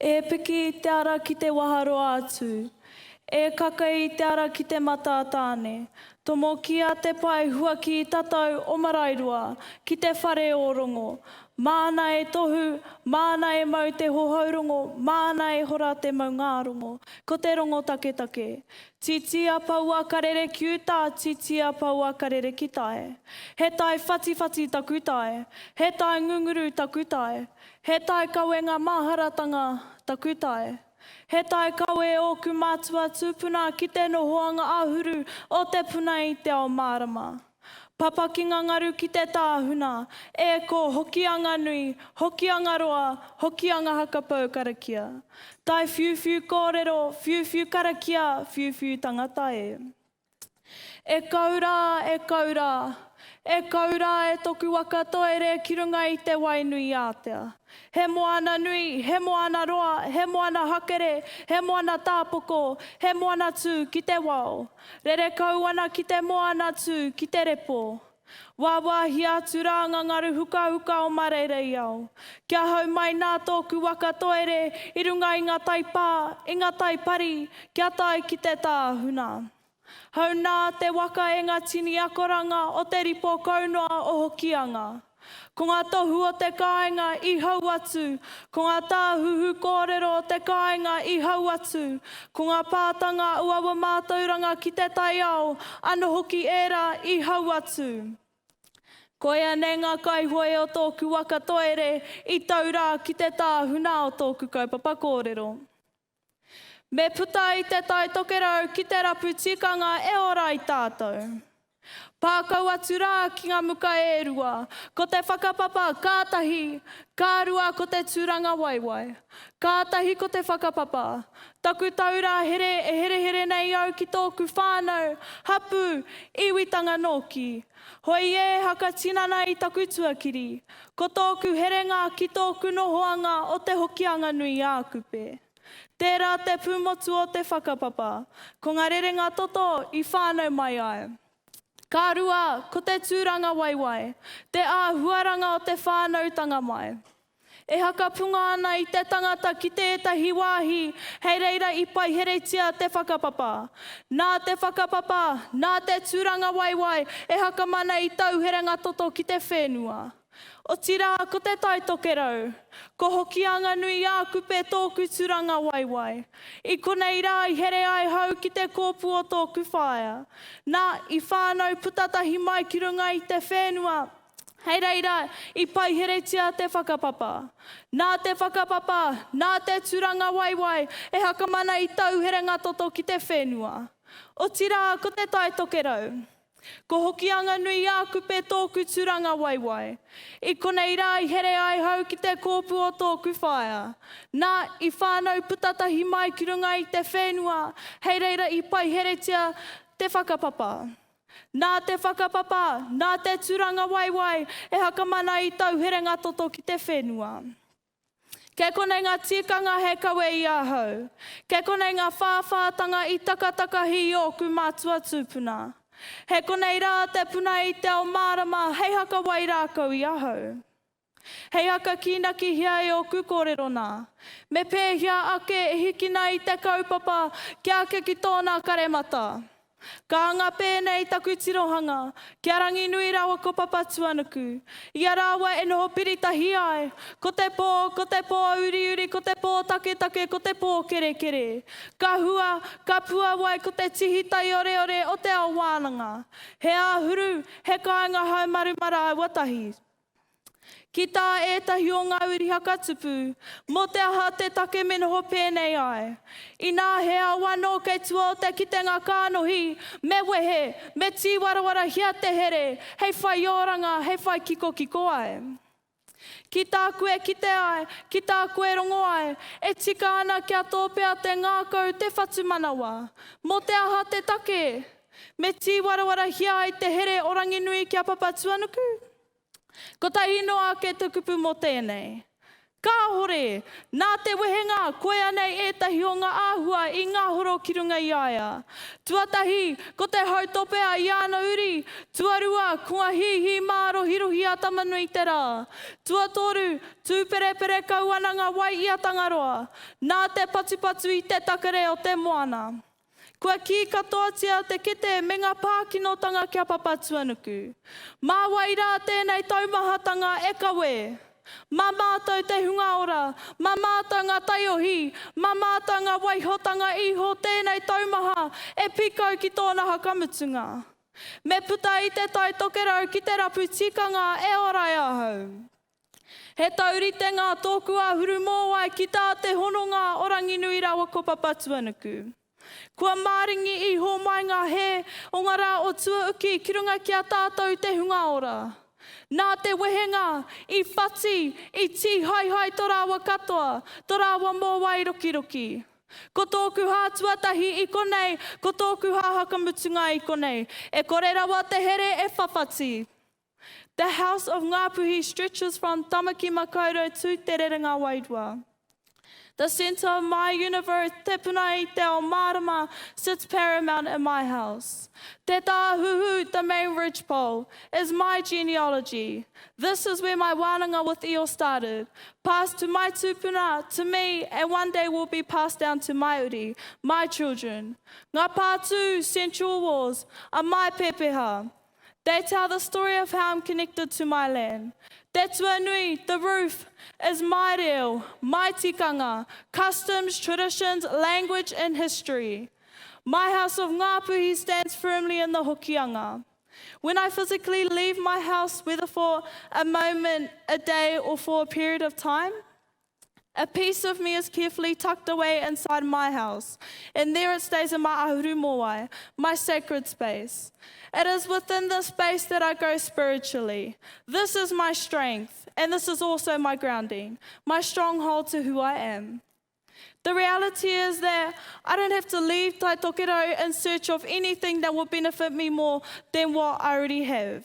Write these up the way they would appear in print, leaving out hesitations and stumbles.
E piki i te ara ki te waharoa atu, E kaka i te ara ki te mata a Tāne, Tomokia te pae huaki i tatau o Maraeroa, ki te whare o Rongo. Māna e tohu, māna e mau te hohourongo, māna e hora te maungārongo, ko te rongo taketake. Titi a paua ka rere ki uta, titi a paua ka rere ki tai. He tai whatiwhati taku tai, he tai ngunguru taku tai, he tai kawenga maharatanga taku tai. He tai kawe ōku mātua tūpuna ki te nohoanga āhuru o te puna i te ao mārama. Papaki ngā ngaru ki te tāhuna, e ko Hokianga nui, Hokianga roa, Hokianga hakapau karakia. Tai whiuwhiu kōrero, whiuwhiu karakia, whiuwhiu tangata e. E kau rā, e kau rā. E kau rā e toku waka toere ki runga i te wai nui ātea. He moana nui, he moana roa, he moana hakere, he moana tāpoko, he moana tū ki te wao. Rere kau ana ki te moana tū ki te repo. Wāwāhia atu rā ngā ngaru hukahuka o Mareireiao. Kia hau mai nā tōku waka toere i runga i ngā tai pā, i ngā tai pari, kia tae ki te tāhuna. Hau nā te waka e ngā tini akoranga o te ripo kau noa o Hokianga. Ko ngā tohu o te kāinga i hau atu, ko ngā tāhuhu kōrero o te kāinga i hau atu, ko ngā pātanga uaua mātauranga ki te taiao anō hoki ērā i hau atu. Koia nei ngā kaihoe o tōku waka toere i tau rā ki te tāhuna o tōku kaupapa kōrero. Me puta i Te Tai Tokerau ki te rapu tikanga e ora ai tātou. Pākau atu rā ki ngā muka e rua, ko te whakapapa ka tahi, ka rua ko te tūrangawaewae. Kātahi ko te whakapapa. Taku taura here e herehere nei au ki tōku whānau, hapū, iwitanga nōki. Hoi e haka tinana i taku tuakiri. Ko tōku herenga ki tōku nohoanga o Te Hokianga-nui-ā-Kupe. Tērā te pūmotu o te whakapapa. Ko ngā rerenga toto i whānau mai ai. Ka rua, ko te tūrangawaewae, te āhuaranga o te whānautanga mai. E hakapunga ana i te tangata ki tētahi wāhi, hei reira i paiheretia te whakapapa. Nā te whakapapa, nā te tūrangawaewae e hakamana i tau herenga toto ki te whenua. Otirā, ko Te Tai Tokerau, ko Hokianga-nui-ā-Kupe tōku tūrangawaewae. I konei rā i here ai hau ki te kōpū o tōku whaea. Nā, i whānau puta tahi mai ki runga i te whenua, hei reira i paiheretia te whakapapa. Nā te whakapapa, nā te tūrangawaewae e hakamana i tau herenga toto ki te whenua. Otirā, ko Te Tai Tokerau. Ko Hokianga-nui-ā-Kupe tōku tūrangawaewae. I konei rā i here ai hau ki te kōpū o tōku whaea. Nā, i whānau puta tahi mai ki runga i te whenua, hei reira i paiheretia te whakapapa. Nā te whakapapa, nā te tūrangawaewae e hakamana i tau herenga toto ki te whenua. Kei konei ngā tikanga hei kawe i ahau. Kei konei ngā whāwhātanga i takatakahi i ōku mātua tūpuna. He konei rā te puna i te ao mārama hei haka wairākau i ahau. Hei haka kīnakihia i ōku kōrero nā. Me pēhea ake e hikina i te kaupapa kia ake ki tōna karemata? Ka anga pēnei taku tirohanga ki a Ranginui rāua ko Papatuanuku. I a rāua e noho piritahi ai, ko te pō, ko te pō uriuri, ko te pō taketake, ko te pō kerekere. Ka hua, ka puawai ko te tihi taioreore o te ao wānanga. He āhuru, he kāinga haumaru mā rāua tahi. Ki tā ētahi o ngā uri hakatupu, mō te aha te take me noho pēnei ai? Inā he ao anō kei tua o te kitenga kānohi, me wehe, me tīwarawarahia te here, hei whai oranga, hei whai kikokiko ai. Ki tāku e kite ai, ki tāku e rongo ai, e tika ana kia tōpea te ngākau, te whatumanawa. Mō te aha te take? Me tīwarawarahia ai te here o Ranginui ki a Papatuanuku? Kotahi noa ake te kupu mō tēnei. Kāhore! Nā te wehenga, koia nei ētahi o ngā āhua i ngahoro ki runga i a ia. Tuatahi, ko te hautopea i āna uri, tuarua, ko ngā hīhī mārohirohi a Tama-nui-te-rā, tuatoru, tūperepere kau ana ngā wai i a Tangaroa, nā te patupatu i te takere o te moana. Kua kī katoatia te kete me ngā pākinotanga ki a Papatuanuku. Mā wai rā tēnei taumahatanga e kawē? Mā mātou te hunga ora, mā mātou ngā taiohi, mā mātou ngā waihotanga iho tēnei taumaha e pīkau ki tōna whakamutunga. Me puta i te Tai Tokerau ki te rapu tikanga e ora ai ahau. He tauritenga tōku āhuru mōwai ki tā te hononga o Ranginui rāua ko Papatuanuku. Kua māringi iho mai ngā hē o ngā rā o tuauki ki runga ki a tātou te hunga ora. Nā te wehenga, i whati, i tīhaehae to rāua katoa, to rāua mōwai rokiroki. Ko tōku hā tuatahi i konei, ko tōku hā whakamutunga i konei. E kore rawa te here e whawhati. The house of Ngāpuhi stretches from Tamaki Makaurau to Te Rerenga Wairua. The centre of my universe, Te Puna i Te Ao Mārama, sits paramount in my house. Te Tāhuhu, the main ridge pole, is my genealogy. This is where my wānanga with Io started, passed to my tūpuna, to me, and one day will be passed down to my uri, my children. Ngā pātū, sensual wars, are my pepeha. They tell the story of how I'm connected to my land. Te tuanui, the roof, is my reo, my tikanga, customs, traditions, language and history. My house of Ngāpuhi stands firmly in the Hokianga. When I physically leave my house, whether for a moment, a day or for a period of time, A piece of me is carefully tucked away inside my house, and there it stays in my ahuru mōwai, my sacred space. It is within this space that I grow spiritually. This is my strength, and this is also my grounding, my stronghold to who I am. The reality is that I don't have to leave Taitokerau in search of anything that will benefit me more than what I already have.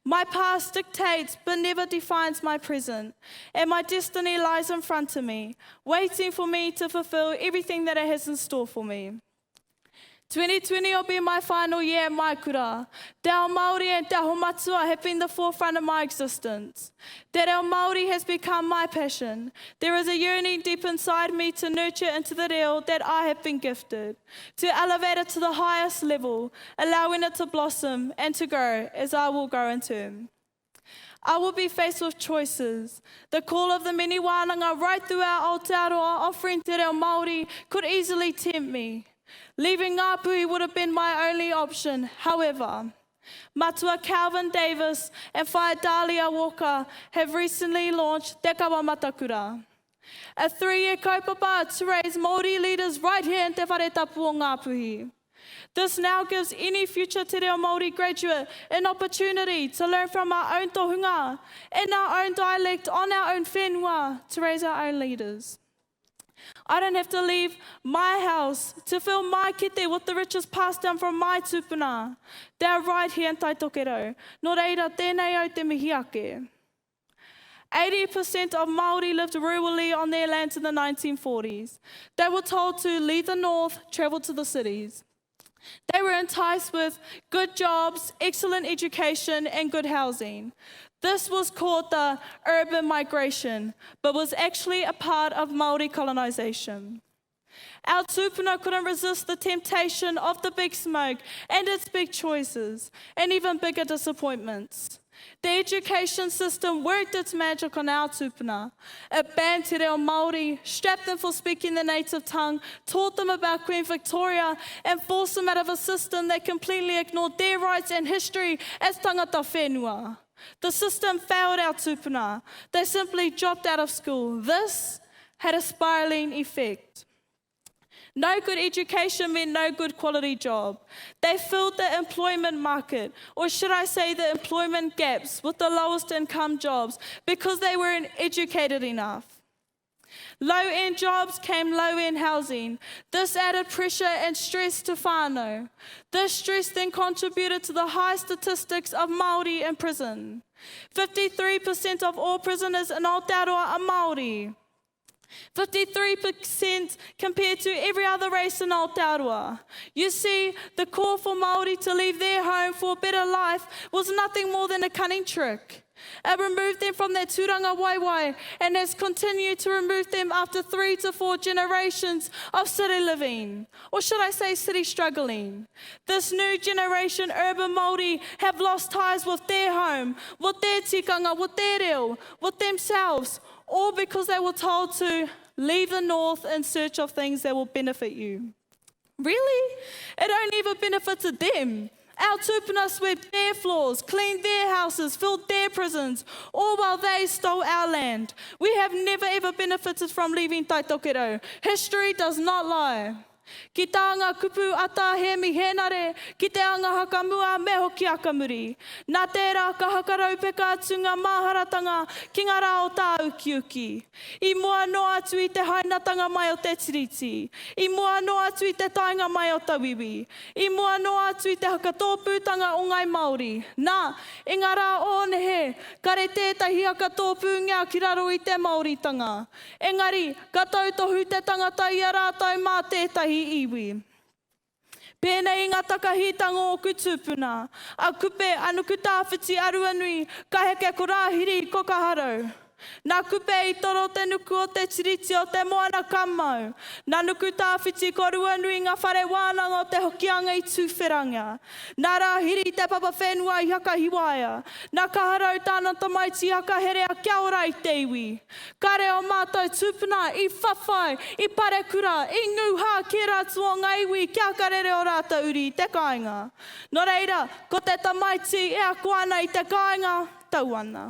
My past dictates but never defines my present, and my destiny lies in front of me, waiting for me to fulfill everything that it has in store for me. 2020 will be my final year at my kura. Te ao Māori and Te Aho Matua have been the forefront of my existence. Te reo Māori has become my passion. There is a yearning deep inside me to nurture into the reo that I have been gifted, to elevate it to the highest level, allowing it to blossom and to grow as I will grow in turn. I will be faced with choices. The call of the many wānanga right throughout Aotearoa offering te reo Māori could easily tempt me. Leaving Ngāpuhi would have been my only option. However, Matua Calvin Davis and Whaea Dahlia Walker have recently launched Te Kawa Matakura, a three-year kaupapa to raise Māori leaders right here in Te Whare Tapu o Ngāpuhi. This now gives any future Te Reo Māori graduate an opportunity to learn from our own tohunga, in our own dialect, on our own whenua, to raise our own leaders. I don't have to leave my house to fill my kete with the riches passed down from my tupuna. They are right here in Tai Tokerau. Nō reira, tēnei au te mihi ake. 80% of Māori lived rurally on their lands in the 1940s. They were told to leave the north, travel to the cities. They were enticed with good jobs, excellent education, and good housing. This was called the urban migration, but was actually a part of Māori colonization. Our tupuna couldn't resist the temptation of the big smoke and its big choices, and even bigger disappointments. The education system worked its magic on our tupuna. It banned te reo Māori, strapped them for speaking the native tongue, taught them about Queen Victoria, and forced them out of a system that completely ignored their rights and history as tangata whenua. The system failed our tupuna. They simply dropped out of school. This had a spiraling effect. No good education meant no good quality job. They filled the employment market, or should I say the employment gaps, with the lowest income jobs because they weren't educated enough. Low-end jobs came low-end housing. This added pressure and stress to whānau. This stress then contributed to the high statistics of Māori in prison. 53% of all prisoners in Aotearoa are Māori. 53% compared to every other race in Aotearoa. You see, the call for Māori to leave their home for a better life was nothing more than a cunning trick. It removed them from their tūranga waiwai and has continued to remove them after three to four generations of city living, or should I say city struggling. This new generation urban Māori have lost ties with their home, with their tikanga, with their reo, with themselves, all because they were told to leave the north in search of things that will benefit you. Really? It only ever benefited them. Our tūpuna swept their floors, cleaned their houses, filled their prisons, all while they stole our land. We have never ever benefited from leaving Taitokerau. History does not lie. Ki tā ngā kupu a Tā Hēmi Hēnare, ki te anga hakamua me hoki akamuri. Nā tērā ka hakaraupeka atu ngā māharatanga ki ngā rā o tāukiuki. I mua noa atu i te hainatanga mai o te Tiriti. I mua noa atu i te taenga mai o tauiwi. I mua noa atu i te hakatōpūtanga o Ngāi Māori. Nā, i ngā rā o nehe, kare tētahi hakatōpūngia ki raro i te Māoritanga. Engari, ka tautohu te tangata i a rātou mā tētahi iwi. Pēnei i ngā takahitanga o ōku tūpuna, a Kupe, a Nukutāwhiti, a Ruanui, ka heke ko Rāhiri, ko Kaharau. Nā Kupe i toro te nuku o te tiriti o te moana ka mau. Nā Nukutāwhiti ko Ruanui ngā whare wānanga o te Hokianga i tūwherangia. Nā Rāhiri te papa whenua i hakahiwaia. Nā Kaharau tāna tamaiti i hakaherea kia ora i te iwi. Kare o mātou tūpuna i whawhai, i parekura, i ngūhā kē rātou o ngā iwi kia karere o rātou uri i te kāinga. Nō reira, ko te tamaiti e ako ana i te kāinga, tau ana.